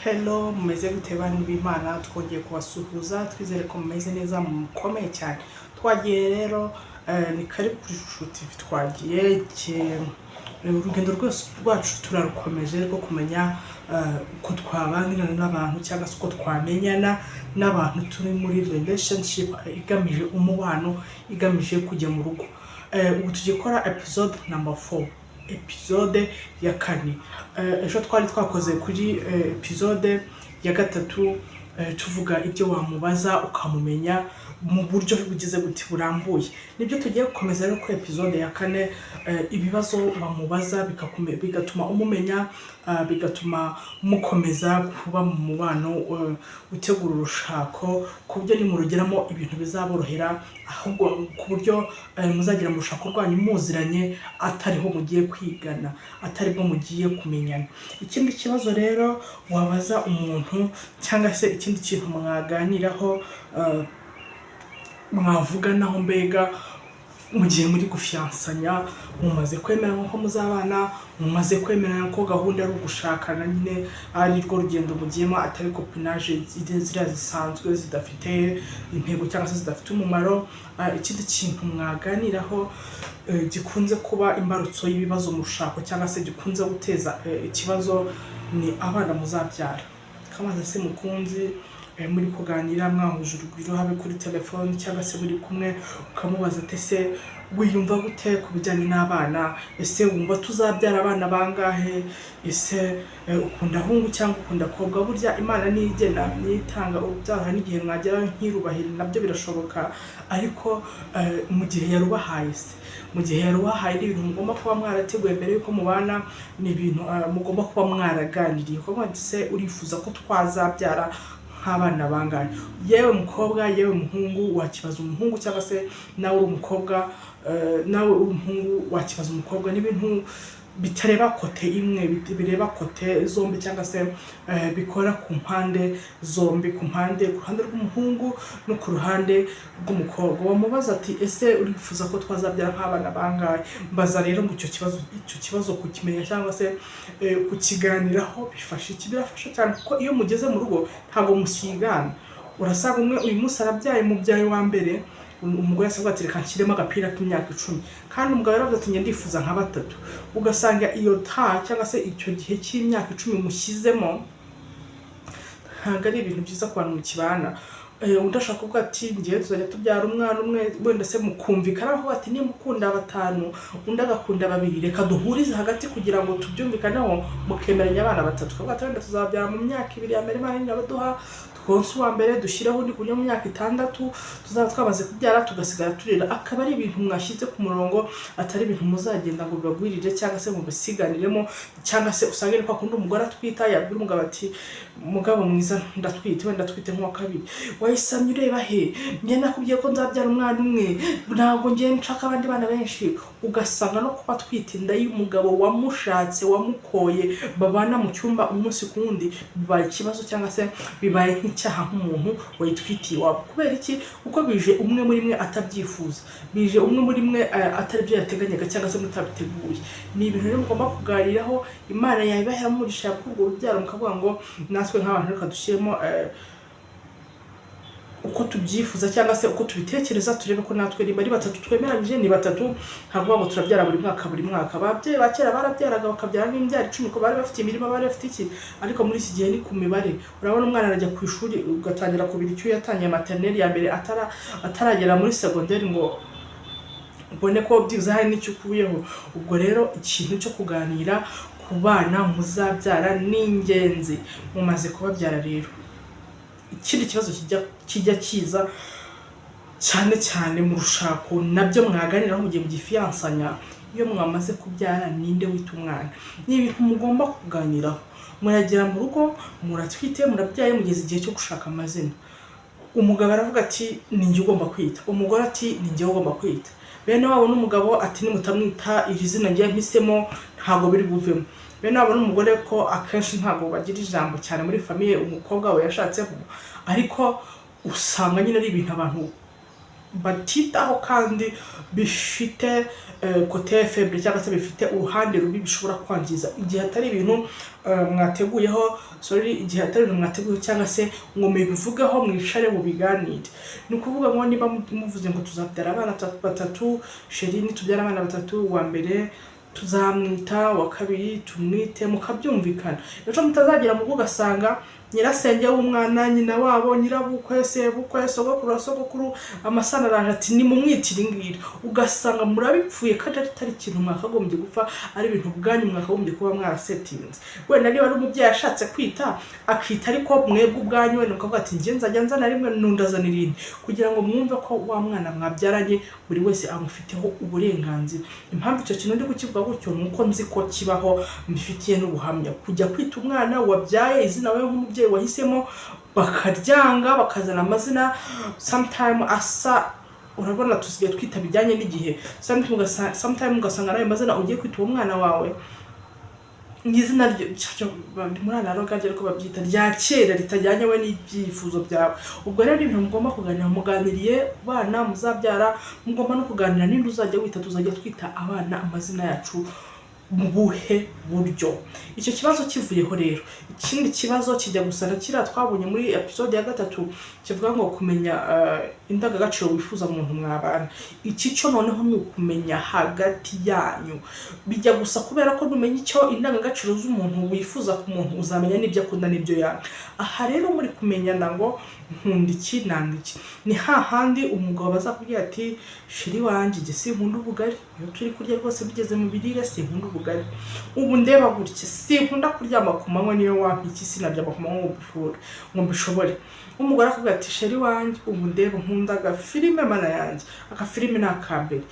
Hello, mumeze gute bantu b'Imana? Twongeye kubasuhuza, twizere ko mumeze neza, mukomeye cyane. Twagiye rero, ni karibu kuri Shusho TV. Twagiye urugendo rwose rwacu turarukomeje rwo kumenya uko twabanirana n'abantu cyangwa se uko twamenyana n'abantu turi muri relationship igamije umubano, igamije kujya mu rugo. Ubu tugiye gukora episode number 4, episode ya kane. Ejo twari twakoze kuri episode ya gatatu, tuvuga ibyo wamubaza ukamumenya mu buryo bugize buti burambuye. Nibyo tugiye gukomeza rero kuri episode ya kane, ibibazo wamubaza bigatuma umumenya, bigatuma mukomeza kuba mu mubano utegura urushako, ku buryo nimurugeramo ibintu bizaborohera, ahubwo ku buryo muzagera mu rushako rwanyu muziranye, atariho mugiye kwigana, ataribwo mugiye kumenyana. Ikindi kibazo rero wabaza umuntu cyangwa se ikindi kintu mwaganiraho, mwavuganaho mbega mu gihe muri gufiyansanya, mumaze kwemeranya ko muzabana, mumaze kwemeranya ko gahunda ari ugushakana nyine, ari rwo rugendo mugiyemo, atari copinage ziriya zisanzwe zidafite intego cyangwa se zidafite umumaro. Ikindi kintu mwaganiraho gikunze kuba imbarutso y'ibibazo mu rushako cyangwa se gikunze guteza ikibazo ni abana muzabyara. Kamaze se mukunzi, muri kuganira mwahuje urugwiro, habe kuri telefoni cyangwa se muri kumwe, ukamubaza ati: "Ese wiyumva gute ku bijyanye n'abana? Ese wumva tuzabyara abana bangahe? Ese ukunda hungu cyangwa ukunda kobwa?" Burya Imana niyo igena, niyo itanga urubyaro. Hari n'igihe mwagera ntirubahire, nabyo birashoboka. Ariko mu gihe yarubahaye se, mu gihe yarubahaye, ni ibintu mugomba kuba mwarateguye mbere y'uko mubana, ni ibintu mugomba kuba mwaraganiriye. Kuko ati: "Se urifuza ko twazabyara nk'abana bangahe?" Yewe mukobwa, yewe muhungu, wakibaza umuhungu, cyangwa se nawe uri umukobwa, nawe uri umuhungu wakibaza umukobwa. Ni ibintu bitareba côté imwe, bireba côté zombi, cyangwa se bikora ku mpande zombi, ku ruhande rw'umuhungu no ku ruhande rw'umukobwa. Wamubaza ati: "Ese urifuza ko twazabyara nk'abana bangahe?" Mbaza rero ngo icyo kibazo kukimenya cyangwa se kukiganiraho bifasha iki? Birafasha cyane, kuko iyo mugeze mu rugo ntabwo musigana. Urasanga umwe uyu munsi arabyaye, umubyaye wa mbere, umugore asabwa ati: "Reka nshyiremo agapira k'imyaka 10," kandi umugabo yaravuze ati: "Njye ndifuza nka batatu." Ugasanga iyo ta cyangwa se icyo gihe cy'imyaka 10 mushyizemo ntabwo ari ibintu byiza ku bantu mukibana. Undi ashobora kuvuga ati: "Ngewe tuzajya tubyara umwana umwe." Wenda se mukumvikana aho ati: "Nimba ukunda batanu, undi agakunda babiri, reka duhurize hagati kugira ngo tubyumvikaneho," mukemeranya abana batatu. Tukavuga ati: "Wenda tuzabyara mu myaka 2 ya mbere, Imana nirabaduha, twonse uwa mbere, dushyireho undi, ku buryo mu myaka 6 tuzaba twamaze kubyara, tugasigara turera." Akaba ari ibintu mwashyize ku murongo, atari ibintu muzagenda ngo bibagwirire cyangwa se mubisiganiremo, cyangwa se usange ni kwa kundi umugore atwita, yabwira umugabo ati: "Mugabo mwiza, ndatwite, wenda atwite nk'uwa kabiri." "Wayisamye ureba he? Njye nakubwiye ko nzabyara umwana umwe, ntabwo ngiye nshaka abandi bana benshi." Ugasanga no kuba atwite inda y'umugabo wamushatse, wamukoye, babana mu cyumba umunsi ku wundi, bibaye ikibazo cyangwa se bibaye nk'icyaha nk'umuntu wayitwitiye iwabo. Kubera iki? Kuko bije umwe muri mwe atabyifuza, bije umwe muri mwe atari byo yateganyaga cyangwa se mutabiteguye. Ni ibintu rero mugomba kuganiraho. Imana yabibaheramo umugisha, yaguha urwo rubyaro, mukavuga ngo: "Natwe nk'abantu reka dushyiremo uko tubyifuza cyangwa se uko tubitekereza, turebe ko natwe niba ari batatu twemeranyije ni batatu." Ntabwo ngo turabyara buri mwaka, buri mwaka. Ababyeyi ba kera barabyaraga, bakabyara n'imbyaro 10, ko bari bafite imirima, bari bafite iki. Ariko muri iki gihe ni ku mibare. Urabona umwana arajya ku ishuri, ugatangira kubira icyuya yatangiye maternelle ya mbere, ataragera muri segonderi ngo ubone ko byibuze hari n'icyo ukuyeho. Ubwo rero ikintu cyo kuganira ku bana muzabyara ni ingenzi. Mumaze kubabyara rero, ikindi kibazo kijya kiza cyane cyane mu rushako, nabyo mwaganiraho mu gihe mugifiyansanya: iyo mwamaze kubyara, ninde wita umwana? Ni ibintu mugomba kuganiraho. Muragera mu rugo, muratwite, murabyaye, mugeze igihe cyo gushaka amazina. Umugabo aravuga ati: "Ni njye ugomba kwita." Umugore ati: "Ni njye ugomba kwita." Bene wabo n'umugabo ati: "Nimutamwita iri zina ngiye mpisemo, ntabwo biri buvemo." Bene wabo n'umugore ko akenshi ntabwo bagira ijambo cyane muri famille umukobwa we yashatseho, ariko usanga nyine ari ibintu abantu Batitaho kandi bifite côté faible cyangwa se bifite uruhande rubi bishobora kwangiza igihe atari ibintu mwateguyeho, sorry, igihe atari ibintu mwateguyeho cyangwa se ngo mubivugeho, mwicare mubiganire. Ni ukuvuga ngo niba muvuze ngo tuzabyara abana batatu, chéri, nitubyara abana batatu, uwa mbere tuzamwita, uwa kabiri tumwite, mukabyumvikana, ejo mutazagera mu rugo ugasanga nyirasenge w'umwana, nyina wabo, nyirabukwe, sebukwe, sogokuru wa sogokuru, amasano araje ati nimumwite iri ngiri, ugasanga murabipfuye kandi atari ikintu mwakagombye gupfa, ari ibintu ubwanyu mwakagombye kuba mwarasetinze. Wenda niba ari umubyeyi ashatse kwita, akita, ariko mwebwe ubwanyu wenda mukavuga ati njye nzajya nzana rimwe, n'undi azana irindi, kugira ngo mwumve ko wa mwana mwabyaranye buri wese amufiteho uburenganzira. Impamvu icyo kintu ndi kukivuga gutyo ni uko nzi ko kibaho, mbifitiye n'ubuhamya. Kujya kwita umwana wabyaye izina wowe nk'umubyeyi wahisemo, bakaryanga, bakazana amazina sometime asa, urabona tusigaye twita bijyanye n'igihe, sometime ugasanga n'ayo mazina ugiye kwita uwo mwana wawe ni izina muri analogue ariko babyita rya kera, ritajyanye we n'ibyifuzo byawe. Ubwo rero ni ibintu mugomba kuganira. Muganiriye ku bana muzabyara, mugomba no kuganira n'indi uzajya wita, tuzajya twita abana amazina yacu mu buhe buryo? Icyo kibazo kivuyeho rero, ikindi kibazo kijya gusa na kiriya twabonye muri episode ya gatatu, kivuga ngo kumenya indangagaciro wifuza mu muntu mwabana. Iki cyo noneho ni ukumenya hagati yanyu. Bijya gusa kubera ko numenya icyo indangagaciro z'umuntu wifuza ku muntu, uzamenya n'ibyo akunda n'ibyo yanga. Aha rero muri kumenyana ngo nkunda iki, nanga iki, ni hahandi umugabo bazakubwira ati chéri wanjye, njye sinkunda ubugari, iyo turi kurya rwose bigeze mu birire sinkunda ubugari, ubu ndeba gutya sinkunda kuryama ku manywa, niyo wampa iki sinaryama ku manywa ngo mbishobore, ngo mbishobore. Umugore akavuga ati chéri wanjye, ubu ndeba nkunda agafilime, mana yanjye, agafilime ni akambere.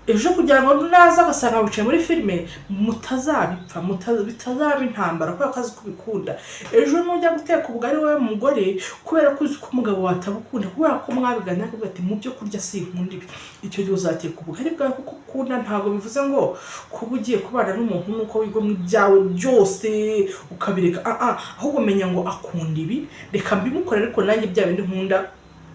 Ejo kugira ngo naza agasanga wicaye muri filime, mutazabipfa, bitazaba intambara, kubera ko azi ko ubikunda. Ejo nujya guteka ubugari wowe mugore, kubera ko uzi ko umugabo watabukunda, kubera ko mwabiganira, akavuga ati mu byo kurya sinkunda ibi, icyo gihe uzateka ubugari bwawe kuko ukunda. Ntabwo bivuze ngo kuba ugiye kubana n'umuntu nuko wigomwa ibyawe byose ukabireka. Ah ah, ahubwo menya ngo akunda ibi, reka mbimukorere, ariko nanjye bya bindi nkunda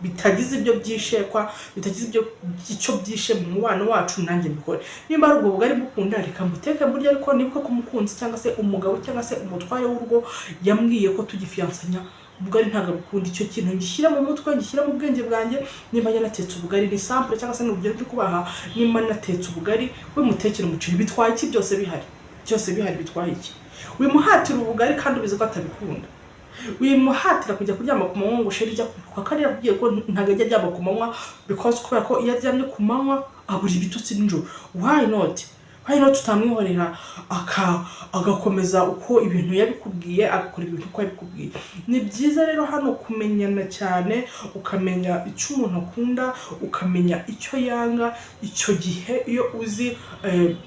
bitagize ibyo byishekwa, bitagize ibyo icyo byishe mu mubano wacu, nanjye mbikore. Nimba ari ubwo bugari mukunda, reka mbuteke mburya, ariko nibuka ko umukunzi cyangwa se umugabo cyangwa se umutware w'urugo yambwiye ko tugifiyansanya ubugari ntabwo abukunda. Icyo kintu ngishyira mu mutwe, ngishyira mu bwenge bwanjye. Nimba natetse ubugari, ni sample cyangwa se ni urugero ndi kubaha, nimba natetse ubugari, we mutekere umuceri, bitwaye iki? Byose bihari, byose bihari, bitwaye iki? Wimuhatira ubugari kandi ubizi ko atabikunda. Wimuhatira kujya kuryama ku manywa ngo chéri ijya kuruhuka kandi yakubwiye ko ntabwo ajya aryama ku manywa, because kubera ko iyo aryamye ku manywa abura ibitotsi nijoro. Why not? Why not utamwihorera agakomeza uko ibintu yabikubwiye, agakora ibintu uko yabikubwiye? Ni byiza rero hano kumenyana cyane, ukamenya icyo umuntu akunda, ukamenya icyo yanga. Icyo gihe iyo uzi,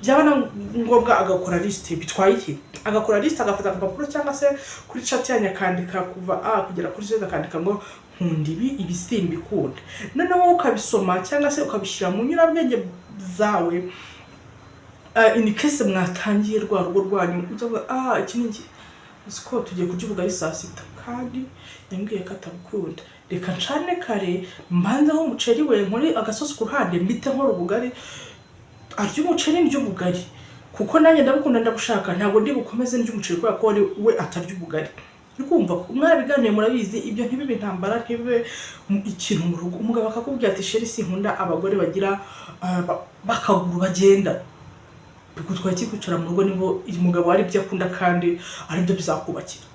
byaba na ngombwa agakora lisite, bitwaye iki? Agakora lisite, agafata agapapuro cyangwa se kuri chat yanyu, akandika kuva A kugera kuri Z, akandika ngo nkunda ibi, ibi simbikunda. Noneho wowe ukabisoma cyangwa se ukabishyira mu nyurabwenge zawe. In case mwatangiye rwa rugo rwanyu, uzavuga ah, iki ni iki, uzi ko tugiye kurya ubugari saa sita kandi yambwiye ko atabukunda, reka ncane kare, mbanzeho umuceri we, nkore agasosi ku ruhande, mbite nkora ubugari, arya umuceri ndya ubugari, kuko nanjye ndabukunda, ndabushaka, ntabwo ndi bukomeze ndya umuceri kubera ko we atarya ubugari. Uri kumva mwarabiganiye, murabizi, ibyo ntibibe intambara, ntibibe ikintu mu rugo. Umugabo akakubwira ati chéri, sinkunda abagore bagira bakaguru bagenda, bigutwaye iki kwicara mu rugo niba uyu mugabo ari ibyo akunda kandi aribyo bizakubakira?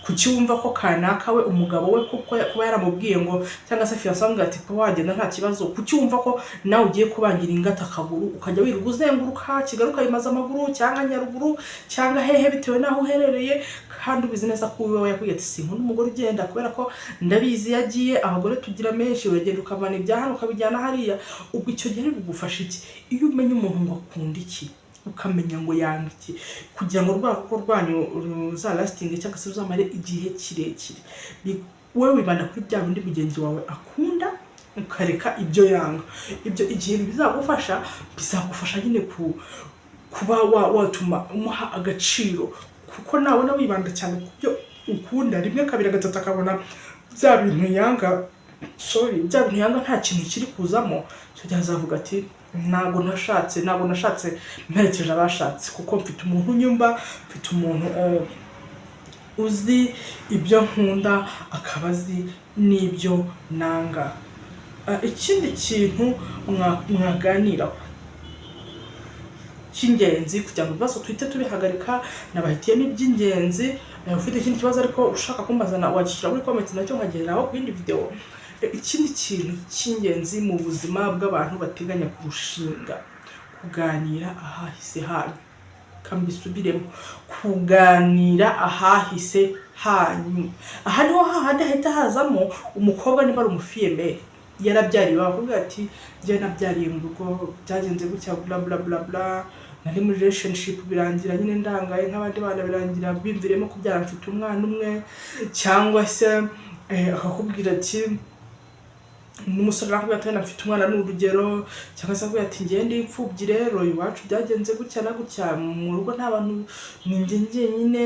Kuki wumva ko kanaka we, umugabo we, kuko kuba yaramubwiye ngo cyangwa se fiancé amubwira ati kuba wagenda nta kibazo, kuki wumva ko nawe ugiye kubangira ingata akaguru, ukajya wirirwa uzenguruka Kigali ukayimaza amaguru, cyangwa Nyaruguru, cyangwa hehe, bitewe n'aho uherereye, kandi ubizi neza ko uwiwe yakubwiye ati sinkunda umugore ugenda, kubera ko ndabizi iyo agiye, abagore tugira menshi, uragenda ukavana ibya hano ukabijyana hariya. Ubwo icyo gihe bigufasha iki? Iyo umenya umuntu ngo akunda iki, ukamenya ngo yanga iki, kugira ngo rwa rugo rwanyu ruzalastinge cyangwa se ruzamare igihe kirekire, wowe wibanda kuri bya bindi mugenzi wawe akunda, ukareka ibyo yanga. Ibyo igihe bizagufasha nyine kuba watuma umuha agaciro, kuko nabona wibanda cyane ku byo ukunda, rimwe, kabiri, gatatu, akabona bya bintu yanga. sorry, bya bintu yanga nta kintu kiri kuzamo, icyo gihe azavuga ati: "Ntabwo nashatse mperekeje abashatse, kuko mfite umuntu unyumva, mfite umuntu uzi ibyo nkunda, akaba azi n'ibyo nanga." Ikindi kintu mwaganiraho cy'ingenzi kugira ngo ibibazo tuhite tubihagarika, nabahitiyemo iby'ingenzi. Ufite ikindi kibazo ariko ushaka kumbaza wagishyira muri comment, nacyo nkageraho ku yindi video. Ikindi kintu cy'ingenzi mu buzima bw'abantu bateganya kurushinga: kuganira ahahise hanyu. Kambisubiremo: kuganira ahahise hanyu. Aha niho hahandi hahita hazamo umukobwa, niba ari umufille-mère yarabyariye iwabo, akavuga ati: "Njye nabyariye mu rugo, byagenze gutya, bla bla bla bla, nari muri relationship birangira nyine ndangaye nk'abandi bana, birangira bimviremo kubyara, mfite umwana umwe." Cyangwa se akakubwira ati, n'umusore arakubwira ati: "Mfite umwana," ni urugero, cyangwa se akubwira ati: "Njye ndi imfubyi rero, iwacu byagenze gutya na gutya, mu rugo nta bantu, ni njye njyenyine,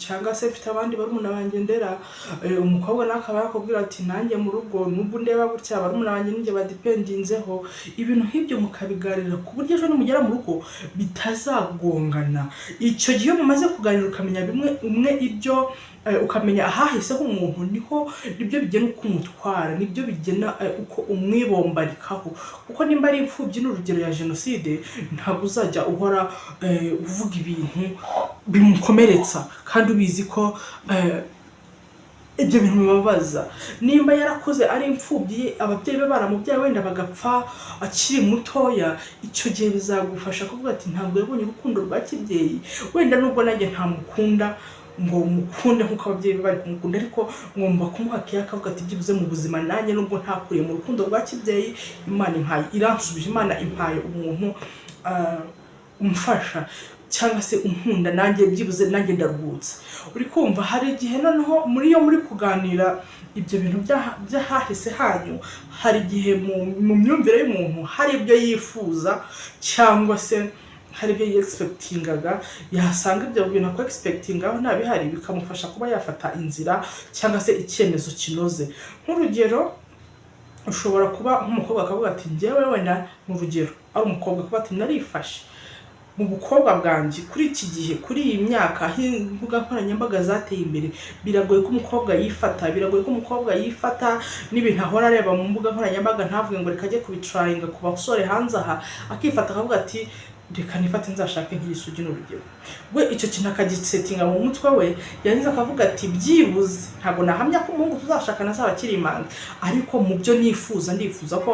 cyangwa se mfite abandi barumuna banjye ndera." Umukobwa nawe akaba yakubwira ati: "Nanjye mu rugo nubwo ndeba gutya, barumuna banjye ninjye badependinzeho." Ibintu nk'ibyo mukabiganira ku buryo ejo nimugera mu rugo bitazagongana. Icyo gihe iyo mumaze kuganira, ukamenya bimwe umwe ibyo ukamenya ahahise h'umuntu, niho nibyo bigena uko umutwara, nibyo bigena uko umwibombarikaho. Kuko nimba ari imfubyi, ni urugero, ya jenoside, ntabwo uzajya uhora uvuga ibintu bimukomeretsa kandi ubizi ko ibyo bintu bibabaza. Nimba yarakuze ari imfubyi, ababyeyi be baramubyaye wenda bagapfa akiri mutoya, icyo gihe bizagufasha kuvuga ati: "Ntabwo yabonye urukundo rwa kibyeyi. Wenda nubwo nanjye ntamukunda ngo mukunde nk'uko ababyeyi be bari kumukunda, ariko ngomba kumuha keya." Akavuga ati: "Byibuze mu buzima nanjye nubwo ntakuriye mu rukundo rwa kibyeyi, Imana impaye, iransubije, Imana impaye umuntu umfasha cyangwa se unkunda, nanjye byibuze nanjye ndaruhutse." Uri kumva, hari igihe noneho muri iyo muri kuganira ibyo bintu by'ahahise hanyu, hari igihe mu myumvire y'umuntu hari ibyo yifuza cyangwa se hari ibyo yexpectingaga, yasanga ibyo bintu ako expectingaho nta bihari, bikamufasha kuba yafata inzira cyangwa se icyemezo kinoze. Nk'urugero, ushobora kuba nk'umukobwa akavuga ati: "Njyewe," wenda mu rugero ari umukobwa, akavuga ati: "Narifashe mu bukobwa bwanjye." Kuri iki gihe, kuri iyi myaka, aho imbuga nkoranyambaga zateye imbere, biragoye ko umukobwa yifata, biragoye ko umukobwa yifata n'ibintu ahora areba mu mbuga nkoranyambaga, ntavuge ngo reka ajye kubitryinga ku basore hanze aha. Akifata akavuga ati: "Reka nifate nzashake nk'isugi," ni urugero. We icyo kintu akagisettinga mu mutwe we, yarangiza akavuga ati: "Byibuze ntabwo nahamya ko umuhungu tuzashakana azaba akiri imanzi, ariko mu byo nifuza, ndifuza ko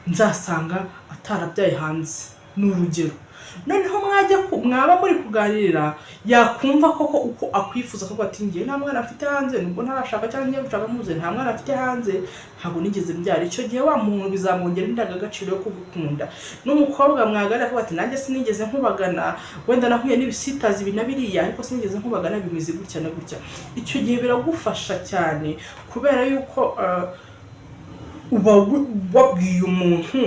nzasanga atarabyaye hanze," ni urugero. Noneho mwajya mwaba muri kuganira, yakumva koko uko akwifuza, akavuga ati: "Ngiye nta mwana mfite hanze, nubwo ntarashaka cyangwa ngiye gushaka nkuze, nta mwana mfite hanze, ntabwo nigeze mbyara." Icyo gihe wa muntu bizamwongera indangagaciro yo kugukunda. N'umukobwa mwaganira akavuga ati: "Nanjye sinigeze nkubagana, wenda nahuye n'ibisitazi ibi na biriya, ariko sinigeze nkubagana, bimeze gutya na gutya." Icyo gihe biragufasha cyane kubera yuko uba wabwiye umuntu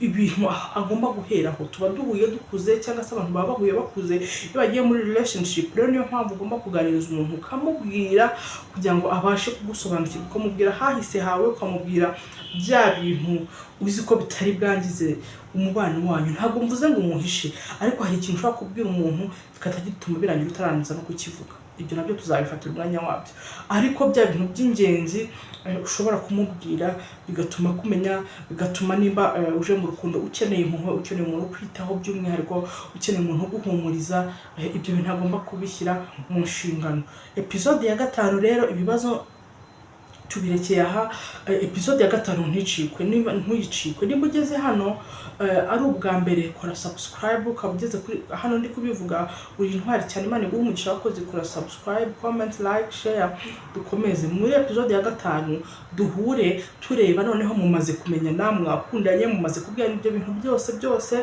ibintu agomba guheraho. Tuba duhuye dukuze, cyangwa se abantu baba bahuye bakuze iyo bagiye muri relationship. Rero niyo mpamvu ugomba kuganiriza umuntu, ukamubwira kugira ngo abashe kugusobanukirwa, ukamubwira ahahise hawe, ukamubwira bya bintu uzi ko bitari bwangize umubano wanyu. Ntabwo mvuze ngo umuhishe, ariko hari ikintu ushobora kubwira umuntu kigahita gituma birangira utarangiza no kukivuga. Ibyo nabyo tuzabifatira umwanya wabyo, ariko bya bintu by'ingenzi ushobora kumubwira bigatuma kumenya, bigatuma nimba uje mu rukundo ukeneye impuhwe, ukeneye umuntu ukwitaho by'umwihariko, ukeneye umuntu uguhumuriza, ibyo bintu agomba kubishyira mu nshingano. Episode ya gatanu rero, ibibazo tubirekeye aha. Episode ya gatanu nticikwe, niba ntuyicikwe. Niba ugeze hano ari ubwa mbere, kora subscribe. Ukaba ugeze kuri hano ndi kubivuga, uri intwari cyane, Imana iguhe umugisha wakoze. Kora subscribe, comment, like, share. Dukomeze muri episode ya gatanu, duhure tureba noneho mumaze kumenyana, mwakundanye, mumaze kubwira ibyo bintu byose byose,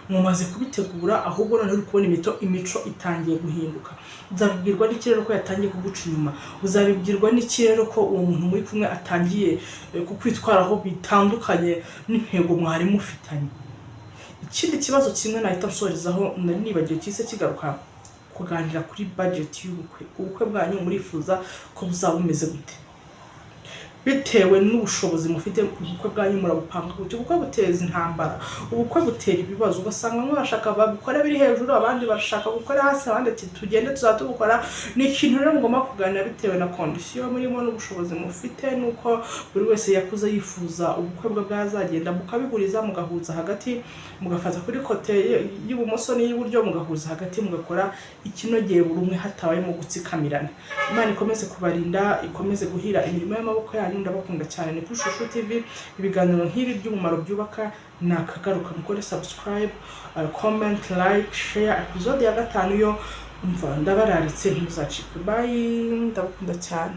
mumaze kubitegura, ahubwo noneho uri kubona imico itangiye guhinduka. Uzabibwirwa n'iki rero ko yatangiye kuguca inyuma? Uzabibwirwa n'iki rero ko uwo muntu muri kumwe atangiye kukwitwaraho bitandukanye n'intego mwari mufitanye? Ikindi kibazo kimwe nahita nsorezaho, nari nibagiwe, cyise kigaruka: kuganira kuri budget y'ubukwe. Ubukwe bwanyu murifuza ko buzaba bumeze gute? Bitewe n'ubushobozi mufite, ubukwe bwanyu murabupanga gutyo. Ubukwe buteza intambara, ubukwe butera ibibazo. Ugasanga bamwe bashaka babikora biri hejuru, abandi bashaka gukora hasi, abandi ati tugende tuzaba tubukora. Ni ikintu rero mugomba kuganira bitewe na condition murimo n'ubushobozi mufite, n'uko buri wese yakuze yifuza ubukwe bwe bwazagenda, mukabihuriza, mugahuza hagati, mugafata kuri côté y'ibumoso n'iy'iburyo, mugahuza hagati, mugakora ikinogeye buri umwe hatabayemo gutsikamirana. Imana ikomeze kubarinda, ikomeze guhira imirimo y'amaboko yanyu. Ndabakunda cyane. Ni kuri Shusho TV, ibiganiro nk'ibi by'umumaro byubaka ni akagaruka. Mukore subscribe, comment, like, share. Episode ya 5 yo, umva, ndabararitse, ntimuzacike. Bye, ndabakunda cyane.